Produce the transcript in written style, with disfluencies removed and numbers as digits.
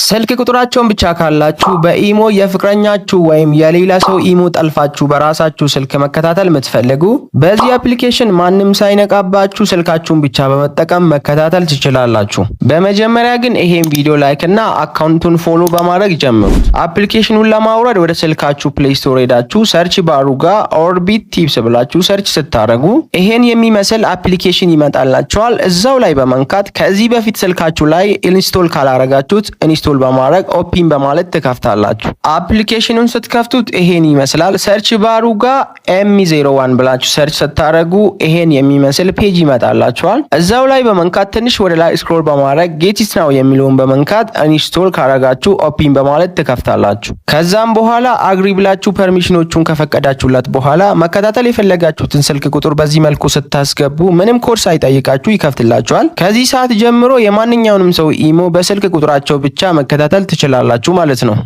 ስልክ ቁጥራቸውን ብቻ ካላችሁ በኢሞ የፍቅረኛችሁ ወይም የሌላ ሰው ኢሞ ጠልፋችሁ በራሳችሁ ስልክ መከታተል የምትፈልጉ፣ በዚህ application ማንም ሳይነቃባችሁ ስልካችሁን ብቻ በመጠቀም መከታተል ትችላላችሁ። በመጀመሪያ ግን ይሄን ቪዲዮ like እና account ኡን follow በማድረግ ጀምሩት። Application ኑን ለማውረድ ወደ ስልካችሁ Play Store ሄዳችሁ search bar ኡ ጋር Orbit Tips ብላችሁ search ስታደርጉ ይሄን የሚመስል application ይመጣላችኋል። እዛው ላይ በመንካት ከዚህ በፊት ስልካችሁ ላይ install ካላረጋችሁት install በማድረግ open በማለት ትከፍታላችሁ። Application ኑን ስትከፍቱት ይሄን ይመስላል። Search bar ኡ ጋር M01 ብላችሁ search ስታደርጉ ይሄን የሚመስል page ይመጣላችኋል። እዛው ላይ በመንካት ትንሽ ወደ ላይ scroll በማድረግ get it now የሚለውን በመንካት install ካረጋችሁ open በማለት ትከፍታላችሁ። ከዛም በኋላ agree ብላችሁ permission ኖቹን ከፈቀዳችሁለት በኋላ መከታተል የፈለጋችሁትን ስልክ ቁጥር በዚህ መልኩ ስታስገቡ ምንም ኮድ ሳይጠይቃችሁ ይከፍትላችኋል። ከዚህ ሰዓት ጀምሮ የማንኛውንም ሰው ኢሞ በስልክ ቁጥራቸው ብቻ መከታተል ትችላላችሁ ማለት ነው።